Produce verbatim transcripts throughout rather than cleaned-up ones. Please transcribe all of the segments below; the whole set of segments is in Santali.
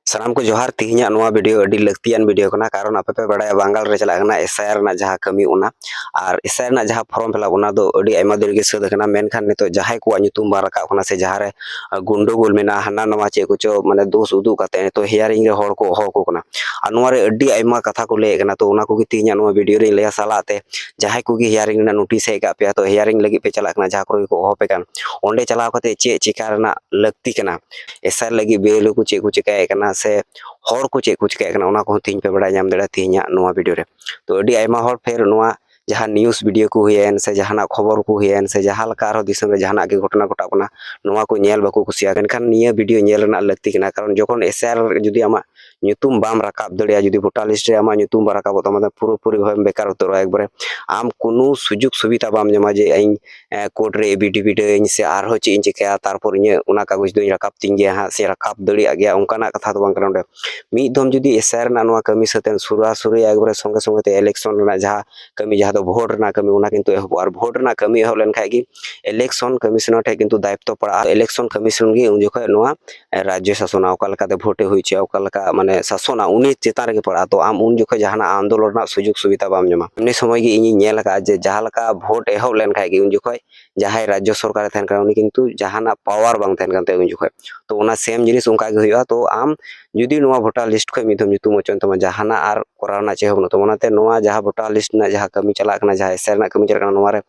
ᱥᱟᱱᱟᱢ ᱠᱚ ᱡᱚᱦᱟᱨ᱾ ᱛᱮᱦᱮᱧᱟᱜ ᱱᱚᱣᱟ ᱵᱷᱤᱰᱤᱭᱳ ᱟᱹᱰᱤ ᱞᱟᱹᱠᱛᱤᱭᱟᱱ ᱵᱷᱤᱰᱤᱭᱳ ᱠᱟᱱᱟ, ᱠᱟᱨᱚᱱ ᱟᱯᱮ ᱯᱮ ᱵᱟᱲᱟᱭᱟ ᱵᱟᱝᱜᱟᱞ ᱨᱮ ᱪᱟᱞᱟᱜ ᱠᱟᱱᱟ ᱮᱥ ᱟᱭ ᱟᱨ ᱨᱮᱱᱟᱜ ᱡᱟᱦᱟᱸ ᱠᱟᱹᱢᱤ, ᱚᱱᱟ ᱟᱨ ᱮᱥ ᱟᱭ ᱟᱨ ᱨᱮᱱᱟᱜ ᱡᱟᱦᱟᱸ ᱯᱷᱚᱨᱚᱢ ᱯᱷᱤᱞᱟᱯ, ᱚᱱᱟ ᱫᱚ ᱟᱹᱰᱤ ᱟᱭᱢᱟ ᱫᱤᱱ ᱨᱮᱜᱮ ᱥᱟᱹᱛ ᱟᱠᱟᱱᱟ᱾ ᱢᱮᱱᱠᱷᱟᱱ ᱱᱤᱛᱚᱜ ᱡᱟᱦᱟᱸᱭ ᱠᱚᱣᱟᱜ ᱧᱩᱛᱩᱢ ᱵᱟᱝ ᱨᱟᱠᱟᱵ ᱠᱟᱱᱟ ᱥᱮ ᱡᱟᱦᱟᱸ ᱨᱮ ᱜᱚᱱᱰᱳᱜᱳᱞ ᱢᱮᱱᱟᱜᱼᱟ, ᱦᱟᱱᱟ ᱱᱟᱣᱟ ᱪᱮᱫ ᱠᱚᱪᱚ ᱢᱟᱱᱮ ᱫᱳᱥ ᱩᱫᱩᱜ ᱠᱟᱛᱮ ᱱᱤᱛᱚᱜ ᱦᱤᱭᱟᱨᱤᱝ ᱨᱮ ᱦᱚᱲ ᱠᱚ ᱦᱚᱦᱚ ᱟᱠᱚ ᱠᱟᱱᱟ᱾ ᱟᱨ ᱱᱚᱣᱟ ᱨᱮ ᱟᱹᱰᱤ ᱟᱭᱢᱟ ᱠᱟᱛᱷᱟ ᱠᱚ ᱞᱟᱹᱭᱮᱫ ᱠᱟᱱᱟ᱾ ᱛᱚ ᱚᱱᱟ ᱠᱚᱜᱮ ᱛᱮᱦᱮᱧᱟᱜ ᱱᱚᱣᱟ ᱵᱷᱤᱰᱤᱭᱳ ᱨᱮᱧ ᱞᱟᱹᱭᱟ᱾ ᱥᱟᱞᱟᱜ ᱛᱮ ᱡᱟᱦᱟᱸᱭ ᱠᱚᱜᱮ ᱦᱤᱭᱟᱨᱤᱝ ᱨᱮᱱᱟᱜ ᱱᱳᱴᱤᱥ ᱦᱮᱡ ᱟᱠᱟᱫ ᱯᱮᱭᱟ, ᱛᱚ ᱦᱤᱭᱟᱨᱤᱝ ᱞᱟᱹᱜᱤᱫ ᱯᱮ ᱪᱟᱞᱟᱜ ᱠᱟᱱᱟ, ᱡᱟᱦᱟᱸ ᱠᱚᱨᱮ ᱜᱮ ᱠᱚ ᱦᱚᱦᱚ ᱯᱮ ᱠᱟᱱ, ᱚᱸᱰᱮ ᱪᱟᱞᱟᱣ ᱠᱟᱛᱮ ᱪᱮᱫ ᱪᱤᱠᱟ ᱨᱮᱱᱟᱜ ᱞᱟᱹᱠᱛᱤ ᱠᱟᱱᱟ, ᱮᱥ ᱟᱭ ᱟᱨ ᱞᱟᱹᱜᱤᱫ ᱵᱮ ᱮᱞ ᱳ ᱠᱚ ᱪᱮᱫ ᱠᱚ ᱪᱤᱠᱟᱭᱮᱫ ᱠᱟᱱᱟ ᱥᱮ ᱦᱚᱲ ᱠᱚ ᱪᱮᱫ ᱠᱚ ᱪᱤᱠᱟᱭᱮᱫ ᱠᱟᱱᱟ, ᱚᱱᱟ ᱠᱚᱦᱚᱸ ᱛᱮᱦᱮᱧ ᱯᱮ ᱵᱟᱲᱟᱭ ᱧᱟᱢ ᱫᱟᱲᱮᱭᱟᱜᱼᱟ ᱛᱮᱦᱮᱧᱟᱜ ᱱᱚᱣᱟ ᱵᱷᱤᱰᱤᱭᱳ ᱨᱮ᱾ ᱛᱚ ᱟᱹᱰᱤ ᱟᱭᱢᱟ ᱦᱚᱲ ᱯᱷᱮᱨ ᱱᱚᱣᱟ ᱡᱟᱦᱟᱸ ᱱᱤᱭᱩᱡᱽ ᱵᱷᱤᱰᱤᱭᱳ ᱠᱚ ᱦᱩᱭᱮᱱ ᱥᱮ ᱡᱟᱦᱟᱱᱟᱜ ᱠᱷᱚᱵᱚᱨ ᱠᱚ ᱦᱩᱭᱮᱱ ᱥᱮ ᱡᱟᱦᱟᱸ ᱞᱮᱠᱟ ᱟᱨᱦᱚᱸ ᱫᱤᱥᱚᱢ ᱨᱮ ᱡᱟᱦᱟᱱᱟᱜ ᱜᱮ ᱜᱷᱚᱴᱚᱱᱟ ᱜᱷᱚᱴᱟᱜ ᱠᱟᱱᱟ, ᱱᱚᱣᱟ ᱠᱚ ᱧᱮᱞ ᱵᱟᱠᱚ ᱠᱩᱥᱤᱭᱟᱜᱼᱟ᱾ ᱢᱮᱱᱠᱷᱟᱱ ᱱᱤᱭᱟᱹ ᱵᱷᱤᱰᱤᱭᱳ ᱧᱮᱞ ᱨᱮᱱᱟᱜ ᱞᱟᱹᱠᱛᱤ ᱠᱟᱱᱟ, ᱠᱟᱨᱚᱱ ᱡᱚᱠᱷᱚᱱ ᱮᱥ ᱟᱭ ᱟᱨ ᱡᱩᱫᱤ ᱟᱢᱟᱜ ᱧᱩᱛᱩᱢ ᱵᱟᱢ ᱨᱟᱠᱟᱵ ᱫᱟᱲᱮᱭᱟᱜᱼᱟ, ᱡᱩᱫᱤ ᱵᱷᱳᱴᱟᱨ ᱞᱤᱥᱴ ᱨᱮ ᱟᱢᱟᱜ ᱧᱩᱛᱩᱢ ᱵᱟᱝ ᱨᱟᱠᱟᱵᱚᱜ ᱛᱟᱢᱟ, ᱛᱟᱦᱞᱮ ᱯᱩᱨᱟᱹᱯᱩᱨᱤ ᱵᱷᱟᱵᱮᱢ ᱵᱮᱠᱟᱨ ᱩᱛᱟᱹᱨᱚᱜᱼᱟ ᱮᱠᱵᱟᱨᱮ᱾ ᱟᱢ ᱠᱳᱱᱳ ᱥᱩᱡᱳᱜᱽ ᱥᱩᱵᱤᱫᱷᱟ ᱵᱟᱢ ᱧᱟᱢᱟ ᱡᱮ ᱤᱧ ᱠᱳᱨᱴ ᱨᱮ ᱮᱯᱷᱤᱰᱮᱵᱷᱤᱴ ᱟᱹᱧ ᱥᱮ ᱟᱨᱦᱚᱸ ᱪᱮᱫ ᱤᱧ ᱪᱤᱠᱟᱹᱭᱟ, ᱛᱟᱨᱯᱚᱨ ᱤᱧᱟᱹᱜ ᱚᱱᱟ ᱠᱟᱜᱚᱡᱽ ᱫᱚᱧ ᱨᱟᱠᱟᱵ ᱛᱤᱧ ᱜᱮᱭᱟ ᱦᱟᱸᱜ ᱥᱮ ᱨᱟᱠᱟᱵ ᱫᱟᱲᱮᱭᱟᱜ ᱜᱮᱭᱟ, ᱚᱱᱠᱟᱱᱟᱜ ᱠᱟᱛᱷᱟ ᱫᱚ ᱵᱟᱝ ᱠᱟᱱᱟ ᱱᱚᱰᱮ᱾ ᱢᱤᱫ ᱫᱷᱚᱢ ᱡᱩᱫᱤ ᱮᱥ ᱟᱭ ᱟᱨ ᱨᱮᱱᱟᱜ ᱱᱚᱣᱟ ᱠᱟᱹᱢᱤ ᱥᱟᱹᱛ ᱮᱱ, ᱥᱩᱨᱟ ᱥᱩᱨᱤ ᱮᱠᱵᱟᱨᱮ ᱥᱚᱸᱜᱮ ᱥᱚᱸᱜᱮ ᱛᱮ ᱤᱞᱮᱠᱥᱚᱱ ᱨᱮᱱᱟᱜ ᱡᱟᱦᱟᱸ ᱠᱟᱹᱢᱤ, ᱡᱟᱦᱟᱸ ᱫᱚ ᱵᱷᱳᱴ ᱨᱮᱱᱟᱜ ᱠᱟᱹᱢᱤ, ᱚᱱᱟ ᱠᱤᱱᱛᱩ ᱮᱦᱚᱵᱚᱜᱼᱟ᱾ ᱟᱨ ᱵᱷᱳᱴ ᱨᱮᱱᱟᱜ ᱠᱟᱹᱢᱤ ᱮᱦᱚᱵ ᱞᱮᱱᱠᱷᱟᱡ ᱜᱮ ᱤᱞᱮᱠᱥᱚᱱ ᱠᱚᱢᱤᱥᱚᱱᱟᱨ ᱴᱷᱮᱱ ᱠᱤᱱᱛᱩ ᱫᱟᱭᱤᱛᱛᱚ ᱯᱟᱲᱟᱜᱼᱟ᱾ ᱤᱞᱮᱠᱥᱚᱱ ᱠᱚᱢᱤᱥᱚᱱ ᱜᱮ ᱩᱱ ᱡᱚᱠᱷᱚᱱ ᱱᱚᱣᱟ ᱨᱟᱡᱽᱡᱚ ᱥᱟᱥᱚᱱᱟ, ᱚᱠᱟ ᱞᱮᱠᱟᱛᱮ ᱵᱷᱳᱴᱮ ᱦᱩᱭ ᱦᱚᱪᱚᱭᱟ, ᱚᱠᱟ ᱞᱮᱠᱟ ᱢᱟᱱᱮ ᱥᱟᱥᱚᱱᱟ, ᱩᱱᱤ ᱪᱮᱛᱟᱱ ᱨᱮᱜᱮ ᱯᱟᱲᱟᱜᱼᱟ᱾ ᱛᱚ ᱟᱢ ᱩᱱ ᱡᱚᱠᱷᱚᱱ ᱡᱟᱦᱟᱱᱟᱜ ᱟᱱᱫᱳᱞᱚᱱ ᱨᱮᱱᱟᱜ ᱥᱩᱡᱳᱜᱽ ᱥᱩᱵᱤᱫᱷᱟ ᱵᱟᱢ ᱧᱟᱢᱟ᱾ ᱮᱢᱱᱤ ᱥᱚᱢᱚᱭ ᱜᱮ ᱤᱧᱤᱧ ᱧᱮᱞ ᱟᱠᱟᱫᱼᱟ ᱡᱮ ᱡᱟᱦᱟᱸ ᱞᱮᱠᱟ ᱵᱷᱳᱴ ᱮᱦᱚᱵ ᱞᱮᱱᱠᱷᱟᱡ ᱜᱮ ᱩᱱ ᱡᱚᱠᱷᱚᱱ ᱡᱟᱦᱟᱸᱭ ᱨᱟᱡᱽᱡᱚ ᱥᱚᱨᱠᱟᱨᱮ ᱛᱟᱦᱮᱱ ᱠᱟᱱᱟ, ᱩᱱᱤ ᱠᱤᱱᱛᱩ ᱡᱟᱦᱟᱱᱟᱜ ᱯᱟᱣᱟᱨ ᱵᱟᱝ ᱛᱟᱦᱮᱱ ᱠᱟᱱ ᱛᱟᱭᱟ ᱩᱱ ᱡᱚᱠᱷᱚᱱ᱾ ᱛᱚ ᱚᱱᱟ ᱥᱮᱢ ᱡᱤᱱᱤᱥ ᱚᱱᱠᱟ ᱜᱮ ᱦᱩᱭᱩᱜᱼᱟ᱾ ᱛᱚ ᱟᱢ ᱡᱩᱫᱤ ᱱᱚᱣᱟ ᱵᱷᱳᱴᱟᱨ ᱞᱤᱥᱴ ᱠᱷᱚᱱ ᱢᱤᱫ ᱫᱷᱚᱢ ᱧᱩᱛᱩᱢ ᱚᱪᱚᱜ ᱮᱱ ᱛᱟᱢᱟ, ᱡᱟᱦᱟᱱᱟᱜ ᱟᱨ ᱠᱚᱨᱟᱣ ᱨᱮᱱᱟᱜ ᱪᱮᱫ ᱦᱚᱸ ᱵᱟᱹᱱᱩᱜ ᱛᱟᱢᱟ᱾ ᱚᱱᱟᱛᱮ ᱱᱚᱣᱟ ᱡᱟᱦᱟᱸ ᱵᱷᱳᱴᱟᱨ ᱞᱤᱥᱴ ᱨᱮᱱᱟᱜ ᱡᱟᱦᱟᱸ ᱠᱟᱹᱢᱤ ᱪᱟᱞᱟᱜ ᱠᱟᱱᱟ, ᱡᱟᱦᱟᱸ ᱮᱥ ᱟᱭ ᱨᱮᱱᱟᱜ ᱠᱟᱹᱢᱤ ᱪᱟᱞᱟᱜ ᱠᱟᱱᱟ, ᱱᱚᱣᱟ ᱨᱮ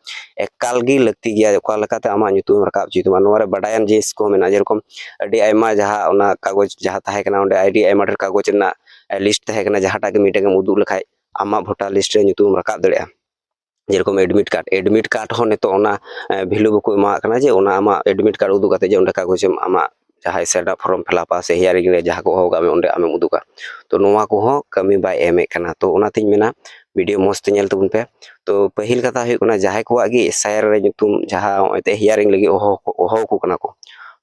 ᱮᱠᱟᱞ ᱜᱮ ᱞᱟᱹᱠᱛᱤ ᱜᱮᱭᱟ ᱚᱠᱟ ᱞᱮᱠᱟᱛᱮ ᱟᱢᱟᱜ ᱧᱩᱛᱩᱢ ᱨᱟᱠᱟᱵ ᱦᱚᱪᱚᱭ ᱛᱟᱢᱟ᱾ ᱱᱚᱣᱟ ᱨᱮ ᱵᱟᱰᱟᱭᱟᱱ ᱡᱤᱱᱤᱥ ᱠᱚ ᱢᱮᱱᱟᱜᱼᱟ, ᱡᱮᱨᱚᱠᱚᱢ ᱟᱹᱰᱤ ᱟᱭᱢᱟ ᱡᱟᱦᱟᱸ ᱚᱱᱟ ᱠᱟᱜᱚᱡᱽ ᱡᱟᱦᱟᱸ ᱛᱟᱦᱮᱸ ᱠᱟᱱᱟ, ᱚᱸᱰᱮ ᱟᱹᱰᱤ ᱟᱭᱢᱟ ᱰᱷᱮᱨ ᱠᱟᱜᱚᱡᱽ ᱨᱮᱱᱟᱜ ᱞᱤᱥᱴ ᱛᱟᱦᱮᱸ ᱠᱟᱱᱟ, ᱡᱟᱦᱟᱸᱴᱟᱜ ᱜᱮ ᱢᱤᱫᱴᱟᱝ ᱮᱢ ᱩᱫᱩᱜ ᱞᱮᱠᱷᱟᱡ ᱟᱢᱟᱜ ᱵᱷᱳᱴᱟᱨ ᱞᱤᱥᱴ ᱨᱮ ᱧᱩᱛᱩᱢ ᱨᱟᱠᱟᱵ ᱫᱟᱲᱮᱭᱟᱜᱼᱟ᱾ ᱡᱮᱨᱚᱠᱚᱢ ᱮᱰᱢᱤᱴ ᱠᱟᱨᱰ, ᱮᱰᱢᱤᱴ ᱠᱟᱨᱰ ᱦᱚᱸ ᱱᱤᱛᱚᱜ ᱚᱱᱟ ᱵᱷᱮᱞᱩ ᱵᱟᱠᱚ ᱮᱢᱟᱜ ᱠᱟᱱᱟ, ᱡᱮ ᱚᱱᱟ ᱟᱢᱟᱜ ᱮᱰᱢᱤᱴ ᱠᱟᱨᱰ ᱩᱫᱩᱜ ᱠᱟᱛᱮ ᱡᱮ ᱚᱸᱰᱮ ᱠᱟᱜᱚᱡᱽ ᱮᱢ ᱟᱢᱟᱜ ᱡᱟᱦᱟᱸᱭ ᱥᱮᱴ ᱟᱯ ᱯᱷᱚᱨᱚᱢ ᱯᱷᱤᱞᱟᱯᱟ ᱥᱮ ᱦᱤᱭᱟᱨᱤᱝ ᱨᱮ ᱡᱟᱦᱟᱸ ᱠᱚ ᱦᱚᱦᱚ ᱠᱟᱜ ᱢᱮ ᱚᱸᱰᱮ ᱟᱢᱮᱢ ᱩᱫᱩᱜᱟ᱾ ᱛᱚ ᱱᱚᱣᱟ ᱠᱚᱦᱚᱸ ᱠᱟᱹᱢᱤ ᱵᱟᱭ ᱮᱢᱮᱫ ᱠᱟᱱᱟ᱾ ᱛᱚ ᱚᱱᱟᱛᱤᱧ ᱢᱮᱱᱟ ᱵᱷᱤᱰᱤᱭᱳ ᱢᱚᱡᱽ ᱛᱮ ᱧᱮᱞ ᱛᱟᱵᱚᱱ ᱯᱮ᱾ ᱛᱚ ᱯᱟᱹᱦᱤᱞ ᱠᱟᱛᱷᱟ ᱦᱩᱭᱩᱜ ᱠᱟᱱᱟ, ᱡᱟᱦᱟᱸᱭ ᱠᱚᱣᱟᱜ ᱜᱮ ᱮᱥ ᱟᱭ ᱟᱨ ᱨᱮ ᱧᱩᱛᱩᱢ ᱡᱟᱦᱟᱸ ᱱᱚᱜᱼᱚᱭ ᱛᱮ ᱦᱤᱭᱟᱨᱤᱝ ᱞᱟᱹᱜᱤᱫ ᱦᱚᱦᱚ ᱦᱚᱦᱚ ᱟᱠᱚ ᱠᱟᱱᱟ ᱠᱚ,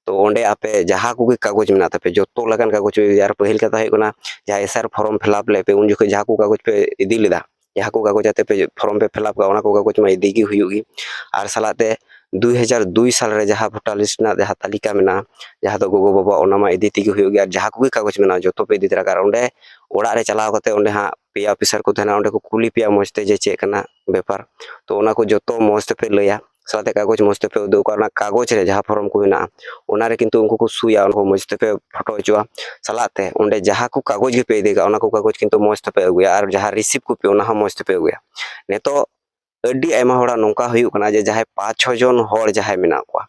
ᱛᱚ ᱚᱸᱰᱮ ᱟᱯᱮ ᱡᱟᱦᱟᱸ ᱠᱚᱜᱮ ᱠᱟᱜᱚᱡᱽ ᱢᱮᱱᱟᱜ ᱛᱟᱯᱮ, ᱡᱚᱛᱚ ᱞᱮᱠᱟᱱ ᱠᱟᱜᱚᱡᱽ ᱯᱮ ᱤᱫᱤᱭᱟ᱾ ᱟᱨ ᱯᱟᱹᱦᱤᱞ ᱠᱟᱛᱷᱟ ᱦᱩᱭᱩᱜ ᱠᱟᱱᱟ, ᱡᱟᱦᱟᱸ S I R form fill up ᱞᱮᱫ ᱯᱮ ᱩᱱ ᱡᱚᱠᱷᱚᱱ ᱡᱟᱦᱟᱸ ᱠᱚ ᱠᱟᱜᱚᱡᱽ ᱯᱮ ᱤᱫᱤ ᱞᱮᱫᱟ, ᱡᱟᱦᱟᱸ ᱠᱚ ᱠᱟᱜᱚᱡᱽ ᱟᱛᱮ ᱯᱮ ᱯᱷᱚᱨᱚᱢ ᱯᱮ ᱯᱷᱤᱞᱟᱯ ᱠᱟᱜᱼᱟ, ᱚᱱᱟ ᱠᱚ ᱠᱟᱜᱚᱡᱽ ᱢᱟ ᱤᱫᱤ ᱜᱮ ᱦᱩᱭᱩᱜ ᱜᱮ᱾ ᱟᱨ ᱥᱟᱞᱟᱜ ᱛᱮ ᱫᱩᱭ ᱦᱟᱡᱟᱨ ᱫᱩᱭ ᱥᱟᱞ ᱨᱮ ᱡᱟᱦᱟᱸ voter list ᱨᱮᱱᱟᱜ ᱡᱟᱦᱟᱸ ᱛᱟᱹᱞᱤᱠᱟ ᱢᱮᱱᱟᱜᱼᱟ, ᱡᱟᱦᱟᱸ ᱫᱚ ᱜᱚᱜᱚ ᱵᱟᱵᱟ ᱚᱱᱟ ᱢᱟ ᱤᱫᱤ ᱛᱮᱜᱮ ᱦᱩᱭᱩᱜ ᱜᱮᱭᱟ, ᱟᱨ ᱡᱟᱦᱟᱸ ᱠᱚᱜᱮ ᱠᱟᱜᱚᱡᱽ ᱢᱮᱱᱟᱜᱼᱟ ᱡᱚᱛᱚ ᱯᱮ ᱤᱫᱤ ᱛᱚᱨᱟ ᱠᱟᱜᱼᱟ᱾ ᱟᱨ ᱚᱸᱰᱮ ᱚᱲᱟᱜ ᱨᱮ ᱪᱟᱞᱟᱣ ᱠᱟᱛᱮ ᱚᱸᱰᱮ ᱦᱟᱸᱜ ᱯᱮᱭᱟ ᱚᱯᱷᱤᱥᱟᱨ ᱠᱚ ᱛᱟᱦᱮᱱᱟ, ᱚᱸᱰᱮ ᱠᱚ ᱠᱩᱞᱤ ᱯᱮᱭᱟ ᱢᱚᱡᱽ ᱛᱮ ᱡᱮ ᱪᱮᱫ ᱠᱟᱱᱟ ᱵᱮᱯᱟᱨ᱾ ᱛᱚ ᱚᱱᱟ ᱠᱚ ᱡᱚᱛᱚ ᱢᱚᱡᱽ ᱛᱮᱯᱮ ᱞᱟᱹᱭᱟ, ᱥᱟᱶᱛᱮ ᱠᱟᱜᱚᱡᱽ ᱢᱚᱡᱽ ᱛᱮᱯᱮ ᱩᱫᱩᱜ ᱠᱚᱣᱟ, ᱚᱱᱟ ᱠᱟᱜᱚᱡᱽ ᱨᱮ ᱡᱟᱦᱟᱸ ᱯᱷᱚᱨᱚᱢ ᱠᱚ ᱢᱮᱱᱟᱜᱼᱟ ᱚᱱᱟ ᱨᱮ ᱠᱤᱱᱛᱩ ᱩᱱᱠᱩ ᱠᱚ ᱥᱩᱭᱟ, ᱚᱱᱟ ᱠᱚ ᱢᱚᱡᱽ ᱛᱮᱯᱮ ᱯᱷᱳᱴᱳ ᱦᱚᱪᱚᱜᱼᱟ᱾ ᱥᱟᱞᱟᱜ ᱛᱮ ᱚᱸᱰᱮ ᱡᱟᱦᱟᱸ ᱠᱚ ᱠᱟᱜᱚᱡᱽ ᱜᱮᱯᱮ ᱤᱫᱤ ᱠᱟᱜᱼᱟ ᱚᱱᱟ ᱠᱚ ᱠᱟᱜᱚᱡᱽ ᱠᱤᱱᱛᱩ ᱢᱚᱡᱽ ᱛᱮᱯᱮ ᱟᱹᱜᱩᱭᱟ, ᱟᱨ ᱡᱟᱦᱟᱸ ᱨᱤᱥᱤᱯ ᱠᱚᱯᱤ ᱚᱱᱟ ᱦᱚᱸ ᱢᱚᱡᱽ ᱛᱮᱯᱮ ᱟᱹᱜᱩᱭᱟ᱾ ᱱᱤᱛᱚᱜ ᱟᱹᱰᱤ ᱟᱭᱢᱟ ᱦᱚᱲᱟᱜ ᱱᱚᱝᱠᱟ ᱦᱩᱭᱩᱜ ᱠᱟᱱᱟ ᱡᱮ ᱡᱟᱦᱟᱸᱭ ᱯᱟᱸᱪ ᱪᱷᱚ ᱡᱚᱱ ᱦᱚᱲ ᱡᱟᱦᱟᱸᱭ ᱢᱮᱱᱟᱜ ᱠᱚᱣᱟ,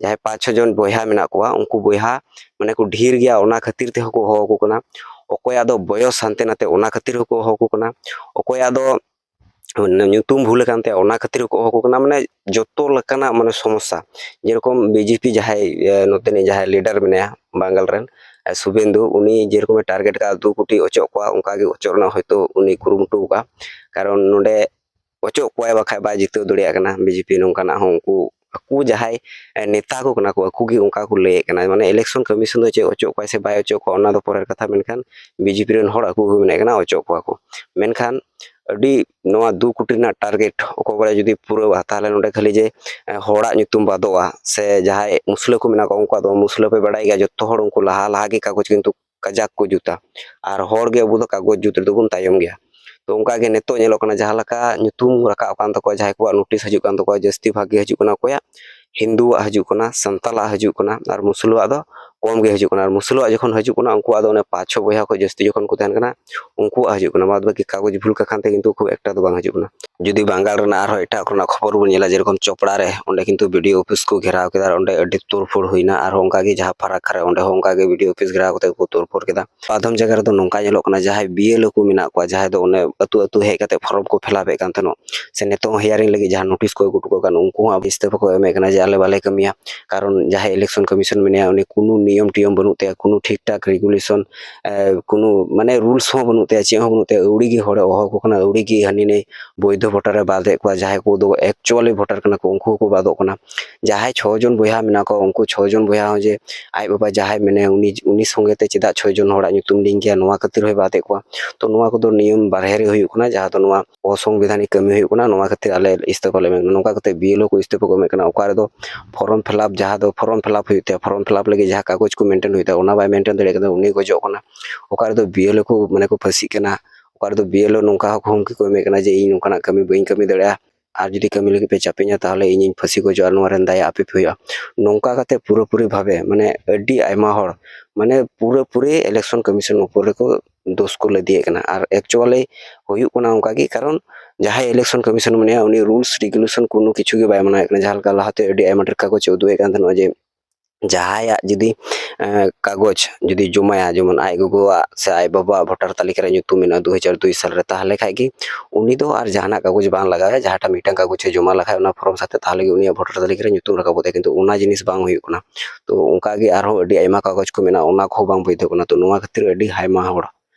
ᱡᱟᱦᱟᱸᱭ ᱯᱟᱸᱪ ᱪᱷᱚ ᱡᱚᱱ ᱵᱚᱭᱦᱟ ᱢᱮᱱᱟᱜ ᱠᱚᱣᱟ, ᱩᱱᱠᱩ ᱵᱚᱭᱦᱟ ᱢᱟᱱᱮ ᱠᱚ ᱰᱷᱮᱨ ᱜᱮᱭᱟ, ᱚᱱᱟ ᱠᱷᱟᱹᱛᱤᱨ ᱛᱮᱦᱚᱸ ᱠᱚ ᱦᱚᱦᱚ ᱟᱠᱚ ᱠᱟᱱᱟ᱾ ᱚᱠᱚᱭᱟᱜ ᱫᱚ ᱵᱚᱭᱚᱥ ᱦᱟᱱᱛᱮ ᱱᱟᱛᱮ, ᱚᱱᱟ ᱠᱷᱟᱹᱛᱤᱨ ᱦᱚᱸᱠᱚ ᱦᱚᱦᱚ ᱟᱠᱚ ᱠᱟᱱᱟ᱾ ᱚᱠᱚᱭᱟᱜ ᱫᱚ ᱧᱩᱛᱩᱢ ᱵᱷᱩᱞ ᱟᱠᱟᱱ ᱛᱟᱭᱟ, ᱚᱱᱟ ᱠᱷᱟᱹᱛᱤᱨ ᱦᱚᱸᱠᱚ ᱦᱚᱦᱚ ᱟᱠᱚ ᱠᱟᱱᱟ᱾ ᱢᱟᱱᱮ ᱡᱚᱛᱚ ᱞᱮᱠᱟᱱᱟᱜ ᱢᱟᱱᱮ ᱥᱚᱢᱚᱥᱥᱟ᱾ ᱡᱮᱨᱚᱠᱚᱢ ᱵᱤᱡᱮᱯᱤ ᱡᱟᱦᱟᱸᱭ, ᱮ, ᱱᱚᱛᱮᱱᱤᱡ ᱡᱟᱦᱟᱸᱭ ᱞᱤᱰᱟᱨ ᱢᱮᱱᱟᱭᱟ ᱵᱟᱝᱜᱟᱞ ᱨᱮᱱ, ᱮ, ᱥᱩᱵᱷᱮᱱᱫᱩ, ᱩᱱᱤ ᱡᱮᱨᱚᱠᱚᱢᱮ ᱴᱟᱨᱜᱮᱴ ᱠᱟᱜᱼᱟ ᱫᱩ ᱠᱳᱴᱤ ᱚᱪᱚᱜ ᱠᱚᱣᱟ, ᱚᱱᱠᱟᱜᱮ ᱚᱪᱚᱜ ᱨᱮᱱᱟᱜ ᱦᱚᱭᱛᱳ ᱩᱱᱤ ᱠᱩᱨᱩᱢᱩᱴᱩ ᱟᱠᱟᱫᱼᱟ᱾ ᱠᱟᱨᱚᱱ ᱱᱚᱰᱮ ᱚᱪᱚᱜ ᱠᱚᱣᱟᱭ, ᱵᱟᱠᱷᱟᱡ ᱵᱟᱭ ᱡᱤᱛᱟᱹᱣ ᱫᱟᱲᱮᱭᱟᱜ ᱠᱟᱱᱟ ᱵᱤᱡᱮᱯᱤ᱾ ᱱᱚᱝᱠᱟᱱᱟᱜ ᱦᱚᱸ ᱩᱱᱠᱩ ᱟᱠᱚ ᱡᱟᱦᱟᱸᱭ, ᱮ, ᱱᱮᱛᱟ ᱠᱚ ᱠᱟᱱᱟ ᱠᱚ, ᱟᱠᱚ ᱜᱮ ᱚᱱᱠᱟ ᱠᱚ ᱞᱟᱹᱭᱮᱫ ᱠᱟᱱᱟ᱾ ᱢᱟᱱᱮ election commission ᱫᱚ ᱪᱮᱫ ᱚᱪᱚᱜ ᱠᱚᱣᱟᱭ ᱥᱮ ᱵᱟᱭ ᱚᱪᱚᱜ ᱠᱚᱣᱟ, ᱚᱱᱟ ᱫᱚ ᱯᱚᱨᱮᱨ ᱠᱟᱛᱷᱟ, ᱢᱮᱱᱠᱷᱟᱱ ᱵᱤᱡᱮᱯᱤ ᱨᱮᱱ ᱦᱚᱲ ᱟᱠᱚ ᱠᱚ ᱢᱮᱱᱮᱫ ᱠᱟᱱᱟ ᱚᱪᱚᱜ ᱠᱚᱣᱟ ᱠᱚ᱾ ᱢᱮᱱᱠᱷᱟᱱ ᱟᱹᱰᱤ ᱱᱚᱣᱟ ᱫᱩ ᱠᱳᱴᱤ ᱨᱮᱱᱟᱜ ᱴᱟᱨᱜᱮᱴ ᱚᱠᱚᱭ ᱵᱟᱲᱟᱭ ᱡᱩᱫᱤ ᱯᱩᱨᱟᱹᱣᱟ, ᱛᱟᱦᱚᱞᱮ ᱱᱚᱰᱮ ᱠᱷᱟᱹᱞᱤ ᱡᱮ, ᱮ, ᱦᱚᱲᱟᱜ ᱧᱩᱛᱩᱢ ᱵᱟᱫᱚᱜᱼᱟ, ᱥᱮ ᱡᱟᱦᱟᱸᱭ ᱢᱩᱥᱞᱟᱹ ᱠᱚ ᱢᱮᱱᱟᱜ ᱠᱚᱣᱟ ᱩᱱᱠᱩᱣᱟᱜ ᱫᱚ, ᱢᱩᱥᱞᱟᱹ ᱯᱮ ᱵᱟᱲᱟᱭ ᱜᱮᱭᱟ ᱡᱚᱛᱚ ᱦᱚᱲ ᱩᱱᱠᱩ ᱞᱟᱦᱟ ᱞᱟᱦᱟ ᱜᱮ ᱠᱟᱜᱚᱡᱽ ᱠᱤᱱᱛᱩ ᱠᱟᱡᱟᱠ ᱠᱚ ᱡᱩᱛᱟ, ᱟᱨ ᱦᱚᱲ ᱜᱮ ᱟᱵᱚ ᱫᱚ ᱠᱟᱜᱚᱡᱽ ᱡᱩᱛ ᱨᱮᱫᱚ ᱵᱚᱱ ᱛᱟᱭᱚᱢ ᱜᱮᱭᱟ᱾ ᱛᱚ ᱚᱱᱠᱟ ᱜᱮ ᱱᱤᱛᱚᱜ ᱧᱮᱞᱚᱜ ᱠᱟᱱᱟ, ᱡᱟᱦᱟᱸ ᱞᱮᱠᱟ ᱧᱩᱛᱩᱢ ᱨᱟᱠᱟᱵ ᱟᱠᱟᱱ ᱛᱟᱠᱚᱣᱟ, ᱡᱟᱦᱟᱸᱭ ᱠᱚᱣᱟᱜ ᱱᱳᱴᱤᱥ ᱦᱤᱡᱩᱜ ᱠᱟᱱ ᱛᱟᱠᱚᱣᱟ, ᱡᱟᱹᱥᱛᱤ ᱵᱷᱟᱜᱽ ᱜᱮ ᱦᱤᱡᱩᱜ ᱠᱟᱱᱟ ᱚᱠᱚᱭᱟᱜ, ᱦᱤᱱᱫᱩᱣᱟᱜ ᱦᱤᱡᱩᱜ ᱠᱟᱱᱟ, ᱥᱟᱱᱛᱟᱞᱟᱜ ᱦᱤᱡᱩᱜ ᱠᱟᱱᱟ, ᱟᱨ ᱢᱩᱥᱞᱟᱹᱣᱟᱜ ᱫᱚ ᱠᱚᱢ ᱜᱮ ᱦᱤᱡᱩᱜ ᱠᱟᱱᱟ᱾ ᱟᱨ ᱢᱩᱥᱞᱟᱹᱣᱟᱜ ᱡᱚᱠᱷᱚᱱ ᱦᱤᱡᱩᱜ ᱠᱟᱱᱟ, ᱩᱱᱠᱩᱣᱟᱜ ᱫᱚ ᱚᱱᱮ ᱯᱟᱸᱪ ᱪᱷᱚ ᱵᱚᱭᱦᱟ ᱠᱷᱚᱱ ᱡᱟᱹᱥᱛᱤ ᱡᱚᱠᱷᱚᱱ ᱠᱚ ᱛᱟᱦᱮᱱ ᱠᱟᱱᱟ, ᱩᱱᱠᱩᱣᱟᱜ ᱦᱤᱡᱩᱜ ᱠᱟᱱᱟ᱾ ᱵᱟᱫ ᱵᱟᱹᱠᱤ ᱠᱟᱜᱚᱡᱽ ᱵᱷᱩᱞ ᱠᱟᱠᱷᱟᱱ ᱛᱮ ᱠᱤᱱᱛᱩ ᱠᱷᱩᱵ ᱮᱠᱴᱟ ᱫᱚ ᱵᱟᱝ ᱦᱤᱡᱩᱜ ᱠᱟᱱᱟ᱾ ᱡᱩᱫᱤ ᱵᱟᱝᱜᱟᱞ ᱨᱮᱱᱟᱜ ᱟᱨᱦᱚᱸ ᱮᱴᱟᱜ ᱠᱚᱨᱮᱱᱟᱜ ᱠᱷᱚᱵᱚᱨ ᱵᱚᱱ ᱧᱮᱞᱟ, ᱡᱮᱨᱚᱠᱚᱢ ᱪᱚᱯᱲᱟ ᱨᱮ, ᱚᱸᱰᱮ ᱠᱤᱱᱛᱩ ᱵᱤ ᱰᱤ ᱳ ᱚᱯᱷᱤᱥ ᱠᱚ ᱜᱷᱮᱨᱟᱣ ᱠᱮᱫᱟ, ᱟᱨ ᱚᱸᱰᱮ ᱟᱹᱰᱤ ᱛᱳᱲᱯᱷᱳᱲ ᱦᱩᱭᱱᱟ᱾ ᱟᱨᱦᱚᱸ ᱚᱱᱠᱟ ᱜᱮ ᱡᱟᱦᱟᱸ ᱯᱷᱟᱨᱟᱠᱠᱟ ᱨᱮ, ᱚᱸᱰᱮ ᱦᱚᱸ ᱚᱱᱠᱟ ᱜᱮ ᱵᱤ ᱰᱤ ᱳ ᱚᱯᱷᱤᱥ ᱜᱷᱮᱨᱟᱣ ᱠᱟᱛᱮ ᱠᱚ ᱛᱳᱲᱯᱷᱳᱲ ᱠᱮᱫᱟ᱾ ᱟᱫᱚᱢ ᱡᱟᱭᱜᱟ ᱨᱮᱫᱚ ᱱᱚᱝᱠᱟ ᱧᱮᱞᱚᱜ ᱠᱟᱱᱟ, ᱡᱟᱦᱟᱸᱭ ᱵᱤ ᱮᱞ ᱳ ᱠᱚ ᱢᱮᱱᱟᱜ ᱠᱚᱣᱟ, ᱡᱟᱦᱟᱸᱭ ᱫᱚ ᱚᱱᱮ ᱟᱹᱛᱩ ᱟᱹᱛᱩ ᱦᱮᱡ ᱠᱟᱛᱮ ᱯᱷᱚᱨᱚᱢ ᱠᱚ ᱯᱷᱤᱞᱟᱯ ᱮᱫ ᱠᱟᱱ ᱛᱟᱦᱮᱱᱚᱜ, ᱥᱮ ᱱᱤᱛᱚᱜ ᱦᱚᱸ ᱦᱤᱭᱟᱨᱤᱝ ᱞᱟᱹᱜᱤᱫ ᱡᱟᱦᱟᱸ ᱱᱳᱴᱤᱥ ᱠᱚ ᱟᱹᱜᱩ ᱦᱚᱴᱚ ᱠᱟᱜ ᱠᱟᱱ, ᱩᱱᱠᱩ ᱦᱚᱸ ᱟᱵᱚ ᱤᱥᱛᱤᱯᱷᱟ ᱠᱚ ᱮᱢᱮᱫ ᱠᱟᱱᱟ ᱡᱮ ᱟᱞᱮ ᱵᱟᱞᱮ ᱠᱟᱹᱢᱤᱭᱟ᱾ ᱠᱟᱨᱚᱱ ᱡᱟᱦᱟᱸᱭ election commission ᱢᱮᱱᱟᱭᱟ, ᱩᱱᱤ ᱠᱳᱱᱳ ᱱᱤᱭᱚᱢ ᱴᱤᱭᱚᱢ ᱵᱟᱹᱱᱩᱜ ᱛᱟᱭᱟ, ᱠᱳᱱᱳ ᱴᱷᱤᱠ ᱴᱷᱟᱠ ᱨᱮᱜᱩᱞᱮᱥᱚᱱ, ᱠᱳᱱᱳ ᱢᱟᱱᱮ ᱨᱩᱞᱥ ᱦᱚᱸ ᱵᱟᱹᱱᱩᱜ ᱛᱟᱭᱟ, ᱪᱮᱫ ᱦᱚᱸ ᱵᱟᱹᱱᱩᱜ ᱛᱟᱭᱟ, ᱟᱹᱣᱲᱤ ᱜᱮ ᱦᱚᱲᱮ ᱦᱚᱦᱚ ᱟᱠᱚ ᱠᱟᱱᱟ, ᱟᱹᱣᱲᱤ ᱜᱮ ᱦᱟᱹᱱᱤ ᱱᱟᱹᱭ ᱵᱳᱭᱫᱷᱚ ᱵᱷᱳᱴᱟᱨᱮ ᱵᱟᱫ ᱮᱫ ᱠᱚᱣᱟ, ᱡᱟᱦᱟᱸᱭ ᱠᱚᱫᱚ ᱮᱠᱪᱩᱣᱟᱞᱤ ᱵᱷᱳᱴᱟᱨ ᱠᱟᱱᱟ ᱠᱚ, ᱩᱱᱠᱩ ᱦᱚᱸᱠᱚ ᱵᱟᱫᱚᱜ ᱠᱟᱱᱟ᱾ ᱡᱟᱦᱟᱸᱭ ᱪᱷᱚ ᱡᱚᱱ ᱵᱚᱭᱦᱟ ᱢᱮᱱᱟᱜ ᱠᱚᱣᱟ, ᱩᱱᱠᱩ ᱪᱷᱚ ᱡᱚᱱ ᱵᱚᱭᱦᱟ ᱦᱚᱸ ᱡᱮ ᱟᱡ ᱵᱟᱵᱟ ᱡᱟᱦᱟᱸᱭ ᱢᱮᱱᱟᱭᱟ, ᱩᱱᱤ, ᱩᱱᱤ ᱥᱚᱸᱜᱮ ᱛᱮ ᱪᱮᱫᱟᱜ ᱪᱷᱚ ᱡᱚᱱ ᱦᱚᱲᱟᱜ ᱧᱩᱛᱩᱢ ᱞᱤᱝᱠ ᱜᱮᱭᱟ, ᱱᱚᱣᱟ ᱠᱷᱟᱹᱛᱤᱨ ᱦᱚᱸᱭ ᱵᱟᱫ ᱮᱫ ᱠᱚᱣᱟ᱾ ᱛᱚ ᱱᱚᱣᱟ ᱠᱚᱫᱚ ᱱᱤᱭᱚᱢ ᱵᱟᱨᱦᱮ ᱨᱮ ᱦᱩᱭᱩᱜ ᱠᱟᱱᱟ, ᱡᱟᱦᱟᱸ ᱫᱚ ᱱᱚᱣᱟ ᱚᱥᱚᱝᱵᱤᱫᱷᱟᱱᱤᱠ ᱠᱟᱹᱢᱤ ᱦᱩᱭᱩᱜ ᱠᱟᱱᱟ, ᱱᱚᱣᱟ ᱠᱷᱟᱹᱛᱤᱨ ᱟᱞᱮ ᱤᱥᱛᱤᱯᱷᱟ ᱞᱮ ᱮᱢ ᱠᱟᱱᱟ᱾ ᱱᱚᱝᱠᱟ ᱠᱟᱛᱮ ᱵᱤ ᱮᱞ ᱳ ᱠᱚ ᱤᱥᱛᱤᱯᱷᱟ ᱠᱚ ᱮᱢᱮᱫ ᱠᱟᱱᱟ᱾ ᱚᱠᱟ ᱨᱮᱫᱚ ᱯᱷᱚᱨᱚᱢ ᱯᱷᱤᱞᱟᱯ, ᱡᱟᱦᱟᱸ ᱫᱚ ᱯᱷᱚᱨᱚᱢ ᱯᱷᱤᱞᱟᱯ ᱦᱩᱭᱩᱜ ᱛᱟᱭᱟ, ᱯᱷᱚᱨᱚᱢ ᱯᱷᱤᱞᱟᱯ ᱞᱟᱹᱜᱤᱫ ᱡᱟᱦᱟᱸ ᱠᱟᱜᱚᱡᱽ ᱠᱚ ᱢᱮᱱᱴᱮᱱ ᱦᱩᱭᱩᱜ ᱛᱟᱭᱟ, ᱚᱱᱟ ᱵᱟᱭ ᱢᱮᱱᱴᱮᱱ ᱫᱟᱲᱮᱭᱟᱜ ᱠᱟᱱᱟ, ᱩᱱᱤ ᱜᱚᱡᱚᱜ ᱠᱟᱱᱟ᱾ ᱚᱠᱟ ᱨᱮᱫᱚ ᱵᱤ ᱮᱞ ᱳ ᱠᱚ ᱢᱟᱱᱮ ᱠᱚ ᱯᱷᱟᱹᱥᱤᱜ ᱠᱟᱱᱟ, ᱚᱠᱟ ᱨᱮᱫᱚ ᱵᱤ ᱮᱞ ᱳ ᱱᱚᱝᱠᱟ ᱦᱚᱸ ᱦᱩᱢᱠᱤ ᱠᱚ ᱮᱢᱮᱫ ᱠᱟᱱᱟ ᱡᱮ ᱤᱧ ᱱᱚᱝᱠᱟᱱᱟᱜ ᱠᱟᱹᱢᱤ ᱵᱟᱹᱧ ᱠᱟᱹᱢᱤ ᱫᱟᱲᱮᱭᱟᱜᱼᱟ, ᱟᱨ ᱡᱩᱫᱤ ᱠᱟᱹᱢᱤ ᱞᱟᱹᱜᱤᱫ ᱯᱮ ᱪᱟᱯᱮᱧᱟ, ᱛᱟᱦᱚᱞᱮ ᱤᱧᱤᱧ ᱯᱷᱟᱹᱥᱤ ᱜᱚᱡᱚᱜᱼᱟ, ᱱᱚᱣᱟ ᱨᱮᱱ ᱫᱟᱭᱟ ᱟᱯᱮ ᱯᱮ ᱦᱩᱭᱩᱜᱼᱟ᱾ ᱱᱚᱝᱠᱟ ᱠᱟᱛᱮ ᱯᱩᱨᱟᱹᱯᱩᱨᱤ ᱵᱷᱟᱵᱮ ᱢᱟᱱᱮ ᱟᱹᱰᱤ ᱟᱭᱢᱟ ᱦᱚᱲ ᱢᱟᱱᱮ ᱯᱩᱨᱟᱹᱯᱩᱨᱤ ᱤᱞᱮᱠᱥᱚᱱ ᱠᱚᱢᱤᱥᱚᱱ ᱩᱯᱚᱨ ᱨᱮᱠᱚ ᱫᱳᱥ ᱠᱚ ᱞᱟᱹᱫᱤᱭᱮᱫ ᱠᱟᱱᱟ᱾ ᱟᱨ ᱮᱠᱪᱩᱣᱟᱞᱤ ᱦᱩᱭᱩᱜ ᱠᱟᱱᱟ ᱚᱱᱠᱟ ᱜᱮ, ᱠᱟᱨᱚᱱ ᱡᱟᱦᱟᱸᱭ ᱤᱞᱮᱠᱥᱚᱱ ᱠᱚᱢᱤᱥᱚᱱ ᱢᱮᱱᱟᱭᱟ, ᱩᱱᱤ ᱨᱩᱞᱥ ᱨᱮᱜᱩᱞᱮᱥᱚᱱ ᱠᱳᱱᱳ ᱠᱤᱪᱷᱩ ᱜᱮ ᱵᱟᱭ ᱢᱟᱱᱟᱣᱮᱫ ᱠᱟᱱᱟ᱾ ᱡᱟᱦᱟᱸ ᱞᱮᱠᱟ ᱞᱟᱦᱟᱛᱮ ᱟᱹᱰᱤ ᱟᱭᱢᱟ ᱰᱷᱮᱨ ᱠᱟᱜᱚᱡᱽ ᱮ ᱩᱫᱩᱜ ᱮᱫ ᱠᱟᱱ ᱛᱟᱦᱮᱱᱟ ᱡᱮ ᱡᱟᱦᱟᱸᱭᱟᱜ ᱡᱩᱫᱤ, ᱮᱸ, ᱠᱟᱜᱚᱡᱽ ᱡᱩᱫᱤ ᱡᱚᱢᱟᱭᱟ, ᱡᱮᱢᱚᱱ ᱟᱡ ᱜᱚᱜᱚᱣᱟᱜ ᱥᱮ ᱟᱡ ᱵᱟᱵᱟᱣᱟᱜ ᱵᱷᱳᱴᱟᱨ ᱛᱟᱹᱞᱤᱠᱟ ᱨᱮ ᱧᱩᱛᱩᱢ ᱢᱮᱱᱟᱜᱼᱟ ᱫᱩ ᱦᱟᱡᱟᱨ ᱫᱩᱭ ᱥᱟᱞ ᱨᱮ, ᱛᱟᱦᱚᱞᱮ ᱠᱷᱟᱡ ᱜᱮ ᱩᱱᱤ ᱫᱚ ᱟᱨ ᱡᱟᱦᱟᱱᱟᱜ ᱠᱟᱜᱚᱡᱽ ᱵᱟᱝ ᱞᱟᱜᱟᱣᱟ᱾ ᱡᱟᱦᱟᱸᱴᱟᱜ ᱢᱤᱫᱴᱟᱝ ᱠᱟᱜᱚᱡᱽ ᱮ ᱡᱚᱢᱟ ᱞᱮᱠᱷᱟᱡ ᱚᱱᱟ ᱯᱷᱚᱨᱚᱢ ᱥᱟᱛᱮ, ᱛᱟᱦᱚᱞᱮ ᱜᱮ ᱩᱱᱤᱭᱟᱜ ᱵᱷᱳᱴᱟᱨ ᱛᱟᱹᱞᱤᱠᱟ ᱨᱮ ᱧᱩᱛᱩᱢ ᱨᱟᱠᱟᱵᱚᱜ ᱛᱟᱭᱟ, ᱠᱤᱱᱛᱩ ᱚᱱᱟ ᱡᱤᱱᱤᱥ ᱵᱟᱝ ᱦᱩᱭᱩᱜ ᱠᱟᱱᱟ᱾ ᱛᱚ ᱚᱱᱠᱟ ᱜᱮ ᱟᱨᱦᱚᱸ ᱟᱹᱰᱤ ᱟᱭᱢᱟ ᱠᱟᱜᱚᱡᱽ ᱠᱚ ᱢᱮᱱᱟᱜᱼᱟ, ᱚᱱᱟ ᱠᱚᱦᱚᱸ ᱵᱟᱝ ᱵᱳᱭᱫᱷᱚ ᱠᱟᱱᱟ᱾ ᱛᱚ ᱱᱚᱣᱟ ᱠᱷᱟᱹᱛᱤᱨ ᱟᱹᱰᱤ ᱟᱭᱢᱟ ᱦᱚᱲ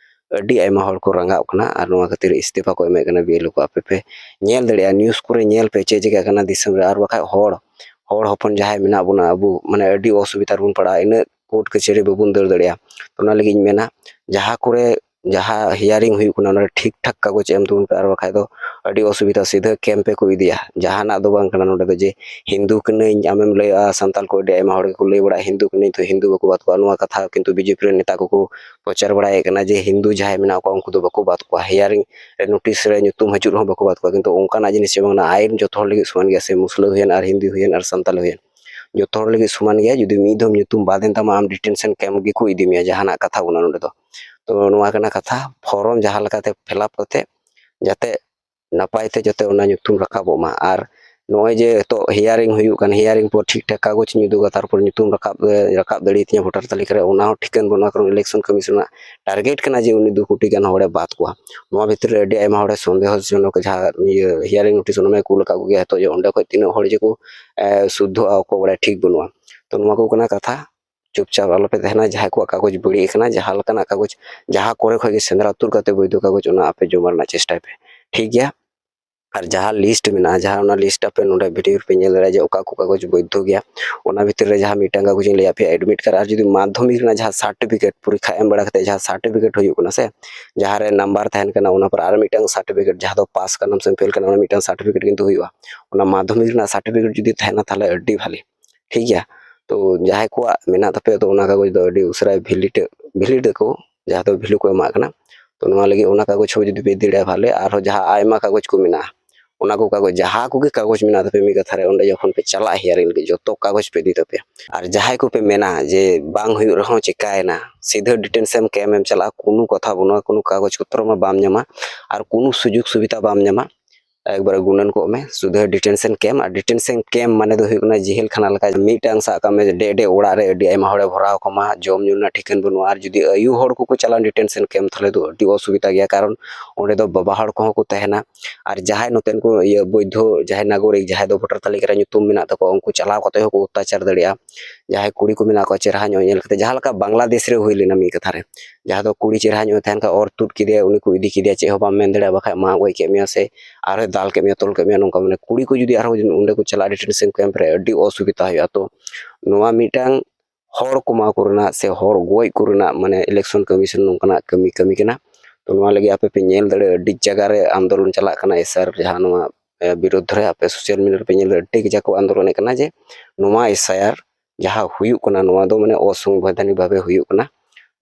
ᱟᱹᱰᱤ ᱟᱭᱢᱟ ᱦᱚᱲ ᱠᱚ ᱨᱟᱸᱜᱟᱣᱜ ᱠᱟᱱᱟ ᱟᱨ ᱱᱚᱣᱟ ᱠᱷᱟᱹᱛᱤᱨ ᱤᱥᱛᱤᱯᱷᱟ ᱠᱚ ᱮᱢᱮᱫ ᱠᱟᱱᱟ ᱵᱤ ᱮᱞ ᱳ ᱠᱚ᱾ ᱟᱯᱮ ᱯᱮ ᱧᱮᱞ ᱫᱟᱲᱮᱭᱟᱜᱼᱟ ᱱᱤᱭᱩᱡᱽ ᱠᱚᱨᱮ, ᱧᱮᱞ ᱯᱮ ᱪᱮᱫ ᱪᱤᱠᱟᱹᱜ ᱠᱟᱱᱟ ᱫᱤᱥᱚᱢ ᱨᱮ᱾ ᱟᱨ ᱵᱟᱠᱷᱟᱡ ᱦᱚᱲ, ᱦᱚᱲ ᱦᱚᱯᱚᱱ ᱡᱟᱦᱟᱸᱭ ᱢᱮᱱᱟᱜ ᱵᱚᱱᱟ ᱟᱵᱚ, ᱢᱟᱱᱮ ᱟᱹᱰᱤ ᱚᱥᱩᱵᱤᱫᱷᱟ ᱨᱮᱵᱚᱱ ᱯᱟᱲᱟᱜᱼᱟ᱾ ᱤᱱᱟᱹᱜ ᱠᱳᱨᱴ ᱠᱟᱹᱪᱷᱟᱹᱨᱤ ᱵᱟᱵᱚᱱ ᱫᱟᱹᱲ ᱫᱟᱲᱮᱭᱟᱜᱼᱟ᱾ ᱛᱚ ᱚᱱᱟ ᱞᱟᱹᱜᱤᱫ ᱤᱧ ᱢᱮᱱᱟ, ᱡᱟᱦᱟᱸ ᱠᱚᱨᱮ ᱡᱟᱦᱟᱸ ᱦᱤᱭᱟᱨᱤᱝ ᱦᱩᱭᱩᱜ ᱠᱟᱱᱟ, ᱚᱱᱟ ᱨᱮ ᱴᱷᱤᱠ ᱴᱷᱟᱠ ᱠᱟᱜᱚᱡᱽ ᱮᱢ ᱛᱟᱵᱚᱱ ᱯᱮ, ᱟᱨ ᱵᱟᱠᱷᱟᱡ ᱫᱚ ᱟᱹᱰᱤ ᱚᱥᱩᱵᱤᱫᱷᱟ, ᱥᱤᱫᱷᱟᱹ ᱠᱮᱢᱯ ᱨᱮᱠᱚ ᱤᱫᱤᱭᱟ᱾ ᱡᱟᱦᱟᱱᱟᱜ ᱫᱚ ᱵᱟᱝ ᱠᱟᱱᱟ ᱱᱚᱰᱮ ᱫᱚ ᱡᱮ ᱦᱤᱱᱫᱩ ᱠᱟᱹᱱᱟᱹᱧ, ᱟᱢᱮᱢ ᱞᱟᱹᱭᱟ, ᱥᱟᱱᱛᱟᱲ ᱠᱚ ᱟᱹᱰᱤ ᱟᱭᱢᱟ ᱦᱚᱲ ᱜᱮᱠᱚ ᱞᱟᱹᱭ ᱵᱟᱲᱟᱜᱼᱟ ᱦᱤᱱᱫᱩ ᱠᱟᱹᱱᱟᱹᱧ, ᱛᱚ ᱦᱤᱱᱫᱩ ᱵᱟᱠᱚ ᱵᱟᱫ ᱠᱚᱣᱟ᱾ ᱱᱚᱣᱟ ᱠᱟᱛᱷᱟ ᱠᱤᱱᱛᱩ ᱵᱤ ᱡᱮ ᱯᱤ ᱨᱮᱱ ᱱᱮᱛᱟ ᱠᱚᱠᱚ ᱯᱨᱚᱪᱟᱨ ᱵᱟᱲᱟᱭᱮᱫ ᱠᱟᱱᱟ ᱡᱮ ᱦᱤᱱᱫᱩ ᱡᱟᱦᱟᱸᱭ ᱢᱮᱱᱟᱜ ᱠᱚᱣᱟ ᱩᱱᱠᱩ ᱫᱚ ᱵᱟᱠᱚ ᱵᱟᱫ ᱠᱚᱣᱟ, ᱦᱤᱭᱟᱨᱤᱝ ᱨᱮ ᱱᱳᱴᱤᱥ ᱨᱮ ᱧᱩᱛᱩᱢ ᱦᱤᱡᱩᱜ ᱨᱮᱦᱚᱸ ᱵᱟᱠᱚ ᱵᱟᱫ ᱠᱚᱣᱟ᱾ ᱠᱤᱱᱛᱩ ᱚᱱᱠᱟᱱᱟᱜ ᱡᱤᱱᱤᱥ ᱪᱮᱫ ᱵᱟᱝ ᱠᱟᱱᱟ, ᱟᱭᱤᱱ ᱡᱚᱛᱚ ᱦᱚᱲ ᱞᱟᱹᱜᱤᱫ ᱥᱚᱢᱟᱱ ᱜᱮᱭᱟ, ᱥᱮ ᱢᱩᱥᱞᱟᱹ ᱦᱩᱭᱮᱱ ᱟᱨ ᱦᱤᱱᱫᱩ ᱦᱩᱭᱮᱱ ᱟᱨ ᱥᱟᱱᱛᱟᱞ ᱦᱩᱭᱮᱱ, ᱡᱚᱛᱚ ᱦᱚᱲ ᱞᱟᱹᱜᱤᱫ ᱥᱚᱢᱟᱱ ᱜᱮᱭᱟ᱾ ᱡᱩᱫᱤ ᱢᱤᱫ ᱫᱷᱚᱢ ᱧᱩᱛᱩᱢ ᱵᱟᱫ ᱮᱱ ᱛᱟᱢᱟ, ᱟᱢ ᱰᱤᱴᱮᱱᱥᱚᱱ ᱠᱮᱢᱯ ᱜᱮᱠᱚ ᱤᱫᱤ ᱢᱮᱭᱟ᱾ ᱡᱟᱦᱟᱱᱟᱜ ᱠᱟᱛᱷᱟ ᱵᱟᱹᱱᱩᱜᱼᱟ ᱱᱚᱰᱮ ᱫᱚ᱾ ᱛᱚ ᱱᱚᱣᱟ ᱠᱟᱱᱟ ᱠᱟᱛᱷᱟ, ᱯᱷᱚᱨᱚᱢ ᱡᱟᱦᱟᱸ ᱞᱮᱠᱟᱛᱮ ᱯᱷᱤᱞᱟᱯ ᱠᱟᱛᱮ ᱡᱟᱛᱮ ᱱᱟᱯᱟᱭ ᱛᱮ ᱡᱟᱛᱮ ᱚᱱᱟ ᱧᱩᱛᱩᱢ ᱨᱟᱠᱟᱵᱚᱜ ᱢᱟ᱾ ᱟᱨ ᱱᱚᱜᱼᱚᱭ ᱡᱮ ᱱᱤᱛᱚᱜ ᱦᱤᱭᱟᱨᱤᱝ ᱦᱩᱭᱩᱜ ᱠᱟᱱ, ᱦᱤᱭᱟᱨᱤᱝ ᱯᱚᱨ ᱴᱷᱤᱠ ᱴᱷᱟᱠ ᱠᱟᱜᱚᱡᱽ ᱤᱧ ᱩᱫᱩᱜᱟ, ᱛᱟᱨᱯᱚᱨ ᱧᱩᱛᱩᱢ ᱨᱟᱠᱟᱵ, ᱨᱟᱠᱟᱵ ᱫᱟᱲᱮᱭᱟᱛᱤᱧᱟ ᱵᱷᱳᱴᱟᱨ ᱛᱟᱹᱞᱤᱠᱟ ᱨᱮ, ᱚᱱᱟ ᱦᱚᱸ ᱴᱷᱤᱠᱟᱹᱱ ᱵᱟᱹᱱᱩᱜᱼᱟ᱾ ᱠᱟᱨᱚᱱ ᱤᱞᱮᱠᱥᱚᱱ ᱠᱚᱢᱤᱥᱚᱱᱟᱜ ᱴᱟᱨᱜᱮᱴ ᱠᱟᱱᱟ ᱡᱮ ᱩᱱᱤ ᱫᱩ ᱠᱳᱴᱤ ᱜᱟᱱ ᱦᱚᱲᱮ ᱵᱟᱫ ᱠᱚᱣᱟ᱾ ᱱᱚᱣᱟ ᱵᱷᱤᱛᱨᱤ ᱨᱮ ᱟᱹᱰᱤ ᱟᱭᱢᱟ ᱦᱚᱲᱮ ᱥᱚᱱᱫᱮᱦᱚ ᱡᱚᱱᱚᱠ ᱡᱟᱦᱟᱸ ᱤᱭᱟᱹ ᱦᱤᱭᱟᱨᱤᱝ ᱱᱳᱴᱤᱥ ᱚᱱᱟ ᱢᱟᱭ ᱠᱩᱞ ᱟᱠᱟᱫ ᱠᱚᱜᱮᱭᱟ᱾ ᱱᱤᱛᱚᱜ ᱡᱮ ᱚᱸᱰᱮ ᱠᱷᱚᱡ ᱛᱤᱱᱟᱹᱜ ᱦᱚᱲ ᱡᱮ ᱠᱚ, ᱮ, ᱥᱩᱫᱽᱫᱷᱚᱜᱼᱟ, ᱚᱠᱚᱭ ᱵᱟᱲᱟᱭ, ᱴᱷᱤᱠ ᱵᱟᱹᱱᱩᱜᱼᱟ᱾ ᱛᱚ ᱱᱚᱣᱟ ᱠᱚ ᱠᱟᱱᱟ ᱠᱟᱛᱷᱟ᱾ ᱪᱩᱯᱪᱟᱯ ᱟᱞᱚᱯᱮ ᱛᱟᱦᱮᱱᱟ᱾ ᱡᱟᱦᱟᱸᱭ ᱠᱚᱣᱟᱜ ᱠᱟᱜᱚᱡᱽ ᱵᱟᱹᱲᱤᱡ ᱟᱠᱟᱱᱟ, ᱡᱟᱦᱟᱸ ᱞᱮᱠᱟᱱᱟᱜ ᱠᱟᱜᱚᱡᱽ, ᱡᱟᱦᱟᱸ ᱠᱚᱨᱮ ᱠᱷᱚᱱ ᱜᱮ ᱥᱮᱸᱫᱽᱨᱟ ᱛᱩᱫ ᱠᱟᱛᱮ ᱵᱳᱭᱫᱷᱚ ᱠᱟᱜᱚᱡᱽ, ᱚᱱᱟ ᱟᱯᱮ ᱡᱚᱢᱟ ᱨᱮᱱᱟᱜ ᱪᱮᱥᱴᱟᱭ ᱯᱮ, ᱴᱷᱤᱠ ᱜᱮᱭᱟ? ᱟᱨ ᱡᱟᱦᱟᱸ ᱞᱤᱥᱴ ᱢᱮᱱᱟᱜᱼᱟ, ᱡᱟᱦᱟᱸ ᱚᱱᱟ ᱞᱤᱥᱴ ᱟᱯᱮ ᱱᱚᱰᱮ ᱵᱷᱤᱰᱤᱭᱳ ᱨᱮᱯᱮ ᱧᱮᱞ ᱫᱟᱲᱮᱭᱟᱜᱼᱟ ᱡᱮ ᱚᱠᱟ ᱠᱚ ᱠᱟᱜᱚᱡᱽ ᱵᱳᱭᱫᱷᱚ ᱜᱮᱭᱟ᱾ ᱚᱱᱟ ᱵᱷᱤᱛᱤᱨ ᱨᱮ ᱡᱟᱦᱟᱸ ᱢᱤᱫᱴᱟᱝ ᱠᱟᱜᱚᱡᱽ ᱤᱧ ᱞᱟᱹᱭᱟᱫ ᱯᱮᱭᱟ, ᱮᱰᱢᱤᱴ ᱠᱟᱨᱰ, ᱟᱨ ᱡᱩᱫᱤ ᱢᱟᱫᱽᱫᱷᱚᱢᱤᱠ ᱨᱮᱱᱟᱜ ᱡᱟᱦᱟᱸ ᱥᱟᱨᱴᱤᱯᱷᱤᱠᱮᱴ, ᱯᱚᱨᱤᱠᱠᱷᱟ ᱮᱢ ᱵᱟᱲᱟ ᱠᱟᱛᱮ ᱡᱟᱦᱟᱸ ᱥᱟᱨᱴᱤᱯᱷᱤᱠᱮᱴ ᱦᱩᱭᱩᱜ ᱠᱟᱱᱟ ᱥᱮ, ᱡᱟᱦᱟᱸ ᱨᱮ ᱱᱟᱢᱵᱟᱨ ᱛᱟᱦᱮᱱ ᱠᱟᱱᱟ, ᱚᱱᱟ ᱯᱚᱨ ᱟᱨ ᱢᱤᱫᱴᱟᱝ ᱥᱟᱨᱴᱤᱯᱷᱤᱠᱮᱴ, ᱡᱟᱦᱟᱸ ᱫᱚ ᱯᱟᱥ ᱠᱟᱱᱟᱢ ᱥᱮᱢ ᱯᱷᱮᱞ ᱠᱟᱱᱟ, ᱚᱱᱟ ᱢᱤᱫᱴᱟᱝ ᱥᱟᱨᱴᱤᱯᱷᱤᱠᱮᱴ ᱠᱤᱱᱛᱩ ᱦᱩᱭᱩᱜᱼᱟ᱾ ᱚᱱᱟ ᱢᱟᱫᱽᱫᱷᱚᱢᱤᱠ ᱨᱮᱱᱟᱜ ᱥᱟᱨᱴᱤᱯᱷᱤᱠᱮᱴ ᱡᱩᱫᱤ ᱛᱟᱦᱮᱱᱟ, ᱛᱟᱦᱚᱞᱮ ᱟᱹᱰᱤ ᱵᱷᱟᱞᱮ, ᱴᱷᱤᱠ ᱜᱮᱭᱟ? ᱛᱚ ᱡᱟᱦᱟᱸᱭ ᱠᱚᱣᱟᱜ ᱢᱮᱱᱟᱜ ᱛᱟᱯᱮᱭᱟ, ᱛᱚ ᱚᱱᱟ ᱠᱟᱜᱚᱡᱽ ᱫᱚ ᱟᱹᱰᱤ ᱩᱥᱟᱹᱨᱟ ᱵᱷᱮᱞᱤᱰ, ᱵᱷᱮᱞᱤᱰ ᱟᱠᱚ, ᱡᱟᱦᱟᱸ ᱫᱚ ᱵᱷᱮᱞᱩ ᱠᱚ ᱮᱢᱟᱜ ᱠᱟᱱᱟ᱾ ᱛᱚ ᱱᱚᱣᱟ ᱞᱟᱹᱜᱤᱫ ᱚᱱᱟ ᱠᱟᱜᱚᱡᱽ ᱦᱚᱸ ᱡᱩᱫᱤ ᱯᱮ ᱤᱫᱤ ᱫᱟᱲᱮᱭᱟᱜᱼᱟ, ᱵᱷᱟᱞᱮ᱾ ᱟᱨᱦᱚᱸ ᱡᱟᱦᱟᱸ ᱟᱭᱢᱟ ᱠᱟᱜᱚᱡᱽ ᱠᱚ ᱢᱮᱱᱟᱜᱼᱟ, ᱚᱱᱟ ᱠᱚ ᱠᱟᱜᱚᱡᱽ, ᱡᱟᱦᱟᱸ ᱠᱚᱜᱮ ᱠᱟᱜᱚᱡᱽ ᱢᱮᱱᱟᱜ ᱛᱟᱯᱮᱭᱟ, ᱢᱤᱫ ᱠᱟᱛᱷᱟ ᱨᱮ ᱚᱸᱰᱮ ᱡᱚᱠᱷᱚᱱ ᱯᱮ ᱪᱟᱞᱟᱜᱼᱟ ᱦᱤᱭᱟᱨᱤᱝ ᱞᱟᱹᱜᱤᱫ, ᱡᱚᱛᱚ ᱠᱟᱜᱚᱡᱽ ᱯᱮ ᱤᱫᱤ ᱛᱟᱯᱮᱭᱟ᱾ ᱟᱨ ᱡᱟᱦᱟᱸᱭ ᱠᱚᱯᱮ ᱢᱮᱱᱟ ᱡᱮ ᱵᱟᱝ ᱦᱩᱭᱩᱜ ᱨᱮᱦᱚᱸ ᱪᱤᱠᱟᱭᱮᱱᱟ, ᱥᱤᱫᱷᱟᱹ ᱰᱤᱴᱮᱱᱥᱮᱱ ᱠᱮᱢ ᱮᱢ ᱪᱟᱞᱟᱜᱼᱟ, ᱠᱳᱱᱳ ᱠᱟᱛᱷᱟ ᱵᱟᱹᱱᱩᱜᱼᱟ, ᱠᱳᱱᱳ ᱠᱟᱜᱚᱡᱽ ᱯᱚᱛᱨᱚ ᱢᱟ ᱵᱟᱢ ᱧᱟᱢᱟ, ᱟᱨ ᱠᱳᱱᱳ ᱥᱩᱡᱳᱜᱽ ᱥᱩᱵᱤᱫᱷᱟ ᱵᱟᱢ ᱧᱟᱢᱟ᱾ ᱮᱠᱵᱟᱨᱮ ᱜᱩᱱᱟᱹᱱ ᱠᱚᱜ ᱢᱮ᱾ ᱥᱩᱫᱷᱟᱹ ᱰᱤᱴᱮᱱᱥᱮᱱ ᱠᱮᱢᱯ, ᱟᱨ ᱰᱤᱴᱮᱱᱥᱮᱱ ᱠᱮᱢᱯ ᱢᱟᱱᱮ ᱫᱚ ᱦᱩᱭᱩᱜ ᱠᱟᱱᱟ ᱡᱮᱦᱮᱞ ᱠᱷᱟᱱᱟ ᱞᱮᱠᱟ᱾ ᱢᱤᱫᱴᱟᱝ ᱥᱟᱵ ᱠᱟᱜ ᱢᱮ ᱰᱮ ᱰᱮ ᱚᱲᱟᱜ ᱨᱮ ᱟᱹᱰᱤ ᱟᱭᱢᱟ ᱦᱚᱲᱮ ᱵᱷᱚᱨᱟᱣ ᱠᱟᱢᱟ, ᱡᱚᱢ ᱧᱩ ᱨᱮᱱᱟᱜ ᱴᱷᱤᱠᱟᱹᱱ ᱵᱟᱹᱱᱩᱜᱼᱟ, ᱟᱨ ᱡᱩᱫᱤ ᱟᱭᱩ ᱦᱚᱲ ᱠᱚᱠᱚ ᱪᱟᱞᱟᱜᱼᱟ ᱰᱤᱴᱮᱱᱥᱮᱱ ᱠᱮᱢᱯ, ᱛᱟᱦᱚᱞᱮ ᱫᱚ ᱟᱹᱰᱤ ᱚᱥᱩᱵᱤᱫᱟ ᱜᱮᱭᱟ, ᱠᱟᱨᱚᱱ ᱚᱸᱰᱮ ᱫᱚ ᱵᱟᱵᱟ ᱦᱚᱲ ᱠᱚᱦᱚᱸ ᱠᱚ ᱛᱟᱦᱮᱱᱟ᱾ ᱟᱨ ᱡᱟᱦᱟᱸᱭ ᱱᱚᱛᱮᱱ ᱠᱚ ᱤᱭᱟᱹ ᱵᱳᱭᱫᱷᱚ ᱡᱟᱦᱟᱸᱭ ᱱᱟᱜᱚᱨᱤᱠ, ᱡᱟᱦᱟᱸᱭ ᱫᱚ ᱵᱷᱳᱴᱟᱨ ᱛᱟᱹᱞᱤᱠᱟ ᱨᱮ ᱧᱩᱛᱩᱢ ᱢᱮᱱᱟᱜ ᱛᱟᱠᱚᱣᱟ, ᱩᱱᱠᱩ ᱪᱟᱞᱟᱣ ᱠᱟᱛᱮ ᱦᱚᱸᱠᱚ ᱚᱛᱛᱟᱪᱟᱨ ᱫᱟᱲᱮᱭᱟᱜᱼᱟ᱾ ᱡᱟᱦᱟᱸᱭ ᱠᱩᱲᱤ ᱠᱚ ᱢᱮᱱᱟᱜ ᱠᱚᱣᱟ ᱪᱮᱨᱦᱟ ᱧᱚᱜ ᱧᱮᱞ ᱠᱟᱛᱮ, ᱡᱟᱦᱟᱸ ᱞᱮᱠᱟ ᱵᱟᱝᱞᱟᱫᱮᱥ ᱨᱮ ᱦᱩᱭ ᱞᱮᱱᱟ ᱢᱤᱫ ᱠᱟᱛᱷᱟ ᱨᱮ, ᱡᱟᱦᱟᱸ ᱫᱚ ᱠᱩᱲᱤ ᱪᱮᱨᱦᱟ ᱧᱚᱜ ᱮ ᱛᱟᱦᱮᱱ ᱠᱷᱟᱱ ᱚᱨ ᱛᱩᱫ ᱠᱮᱫᱮᱭᱟ, ᱩᱱᱤ ᱠᱚ ᱤᱫᱤ ᱠᱮᱫᱮᱭᱟ, ᱪᱮᱫ ᱦᱚᱸ ᱵᱟᱢ ᱢᱮᱱ ᱫᱟᱲᱮᱭᱟᱜᱼᱟ, ᱵᱟᱠᱷᱟᱡ ᱢᱟ ᱜᱚᱡ ᱠᱮᱫ ᱢᱮᱭᱟ ᱥᱮ ᱟᱨᱦᱚᱸ ᱫᱟᱞ ᱠᱮᱫ ᱢᱮᱭᱟ, ᱛᱚᱞ ᱠᱮᱫ ᱢᱮᱭᱟ, ᱱᱚᱝᱠᱟ᱾ ᱢᱟᱱᱮ ᱠᱩᱲᱤ ᱠᱚ ᱡᱩᱫᱤ ᱟᱨᱦᱚᱸ ᱚᱸᱰᱮ ᱠᱚ ᱪᱟᱞᱟᱜᱼᱟ ᱰᱤᱴᱮᱱᱥᱮᱱ ᱠᱮᱢᱯ ᱨᱮ, ᱟᱹᱰᱤ ᱚᱥᱩᱵᱤᱫᱟ ᱦᱩᱭᱩᱜᱼᱟ᱾ ᱛᱚ ᱱᱚᱣᱟ ᱢᱤᱫᱴᱟᱝ ᱦᱚᱲ ᱠᱚᱢᱟᱣ ᱠᱚᱨᱮᱱᱟᱜ ᱥᱮ ᱦᱚᱲ ᱜᱚᱡ ᱠᱚᱨᱮᱱᱟᱜ ᱢᱟᱱᱮ ᱤᱞᱮᱠᱥᱚᱱ ᱠᱚᱢᱤᱥᱚᱱ ᱱᱚᱝᱠᱟᱱᱟᱜ ᱠᱟᱹᱢᱤ ᱠᱟᱹᱢᱤ ᱠᱟᱱᱟ᱾ ᱛᱚ ᱱᱚᱣᱟ ᱞᱟᱹᱜᱤᱫ ᱟᱯᱮ ᱯᱮ ᱧᱮᱞ ᱫᱟᱲᱮᱭᱟᱜᱼᱟ ᱟᱹᱰᱤ ᱡᱟᱭᱜᱟ ᱨᱮ ᱟᱱᱫᱳᱞᱚᱱ ᱪᱟᱞᱟᱜ ᱠᱟᱱᱟ ᱮᱥ ᱟᱭ ᱟᱨ ᱡᱟᱦᱟᱸ ᱱᱚᱣᱟ, ᱮ, ᱵᱤᱨᱩᱫᱽ ᱨᱮ ᱟᱯᱮ ᱥᱳᱥᱟᱞ ᱢᱤᱰᱤᱭᱟ ᱨᱮᱯᱮ ᱧᱮᱞ ᱫᱟᱲᱮᱭᱟᱜᱼᱟ ᱟᱹᱰᱤ ᱠᱟᱡᱟᱠ ᱠᱚ ᱟᱱᱫᱳᱞᱚᱱᱮᱫ ᱠᱟᱱᱟ ᱡᱮ ᱱᱚᱣᱟ ᱮᱥ ᱟᱭ ᱟᱨ ᱡᱟᱦᱟᱸ ᱦᱩᱭᱩᱜ ᱠᱟᱱᱟ ᱱᱚᱣᱟ ᱫᱚ ᱢᱟᱱᱮ ᱚᱥᱚᱝᱵᱤᱫᱷᱟᱱᱤᱠ ᱵᱷᱟᱵᱮ ᱦᱩᱭᱩᱜ ᱠᱟᱱᱟ᱾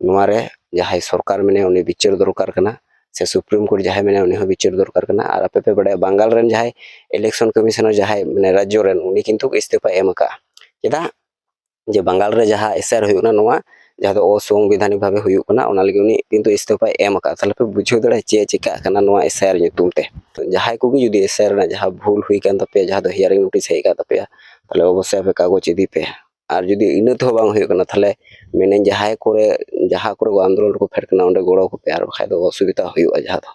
ᱱᱚᱣᱟ ᱨᱮ ᱡᱟᱦᱟᱸᱭ ᱥᱚᱨᱠᱟᱨ ᱢᱮᱱᱟᱭᱟ ᱩᱱᱤ ᱵᱤᱪᱟᱹᱨ ᱫᱚᱨᱠᱟᱨ ᱠᱟᱱᱟ, ᱥᱮ ᱥᱩᱯᱨᱤᱢ ᱠᱳᱨᱴ ᱡᱟᱦᱟᱸᱭ ᱢᱮᱱᱟᱭᱟ ᱩᱱᱤ ᱦᱚᱸ ᱵᱤᱪᱟᱹᱨ ᱫᱚᱨᱠᱟᱨ ᱠᱟᱱᱟ᱾ ᱟᱨ ᱟᱯᱮ ᱯᱮ ᱵᱟᱲᱟᱭᱟ ᱵᱟᱝᱜᱟᱞ ᱨᱮᱱ ᱡᱟᱦᱟᱸᱭ ᱤᱞᱮᱠᱥᱚᱱ ᱠᱚᱢᱤᱥᱚᱱᱟᱨ ᱡᱟᱦᱟᱸᱭ ᱢᱟᱱᱮ ᱨᱟᱡᱽᱡᱚ ᱨᱮᱱ, ᱩᱱᱤ ᱠᱤᱱᱛᱩ ᱤᱥᱛᱤᱯᱷᱟᱭ ᱮᱢ ᱟᱠᱟᱫᱼᱟ᱾ ᱪᱮᱫᱟᱜ? ᱡᱮ ᱵᱟᱝᱜᱟᱞ ᱨᱮ ᱡᱟᱦᱟᱸ ᱮᱥ ᱟᱭ ᱟᱨ ᱦᱩᱭᱩᱜ ᱠᱟᱱᱟ, ᱱᱚᱣᱟ ᱡᱟᱦᱟᱸ ᱫᱚ ᱚᱥᱚᱝᱵᱤᱫᱷᱟᱱᱤᱠ ᱵᱷᱟᱵᱮ ᱦᱩᱭᱩᱜ ᱠᱟᱱᱟ, ᱚᱱᱟ ᱞᱟᱹᱜᱤᱫ ᱩᱱᱤ ᱠᱤᱱᱛᱩ ᱤᱥᱛᱤᱯᱷᱟᱭ ᱮᱢ ᱟᱠᱟᱫᱼᱟ᱾ ᱛᱟᱦᱚᱞᱮ ᱯᱮ ᱵᱩᱡᱷᱟᱹᱣ ᱫᱟᱲᱮᱭᱟᱜᱼᱟ ᱪᱮᱫ ᱪᱤᱠᱟᱹᱜ ᱠᱟᱱᱟ ᱱᱚᱣᱟ ᱮᱥ ᱟᱭ ᱟᱨ ᱧᱩᱛᱩᱢ ᱛᱮ᱾ ᱡᱟᱦᱟᱸᱭ ᱠᱚᱜᱮ ᱡᱩᱫᱤ ᱮᱥ ᱟᱭ ᱟᱨ ᱨᱮᱱᱟᱜ ᱡᱟᱦᱟᱸ ᱵᱷᱩᱞ ᱦᱩᱭ ᱠᱟᱱ ᱛᱟᱯᱮᱭᱟ, ᱡᱟᱦᱟᱸ ᱫᱚ ᱦᱤᱭᱟᱨᱤᱝ ᱱᱳᱴᱤᱥ ᱦᱮᱡ ᱟᱠᱟᱱ ᱛᱟᱯᱮᱭᱟ, ᱛᱟᱦᱚᱞᱮ ᱚᱵᱚᱥᱥᱳᱭ ᱟᱯᱮ ᱠᱟᱜᱚᱡᱽ ᱤᱫᱤ ᱯᱮ᱾ ᱟᱨ ᱡᱩᱫᱤ ᱤᱱᱟᱹ ᱛᱮᱦᱚᱸ ᱵᱟᱝ ᱦᱩᱭᱩᱜ ᱠᱟᱱᱟ, ᱛᱟᱦᱚᱞᱮ ᱢᱮᱱᱟᱹᱧ ᱡᱟᱦᱟᱸᱭ ᱠᱚᱨᱮ, ᱡᱟᱦᱟᱸ ᱠᱚᱨᱮ ᱠᱚ ᱟᱱᱫᱳᱞᱚᱱ ᱨᱮᱠᱚ ᱯᱷᱮᱰ ᱠᱟᱱᱟ, ᱚᱸᱰᱮ ᱜᱚᱲᱚ ᱠᱚᱯᱮ, ᱟᱨ ᱵᱟᱠᱷᱟᱡ ᱫᱚ ᱚᱥᱩᱵᱤᱫᱷᱟ ᱦᱩᱭᱩᱜᱼᱟ᱾ ᱡᱟᱦᱟᱸ ᱫᱚ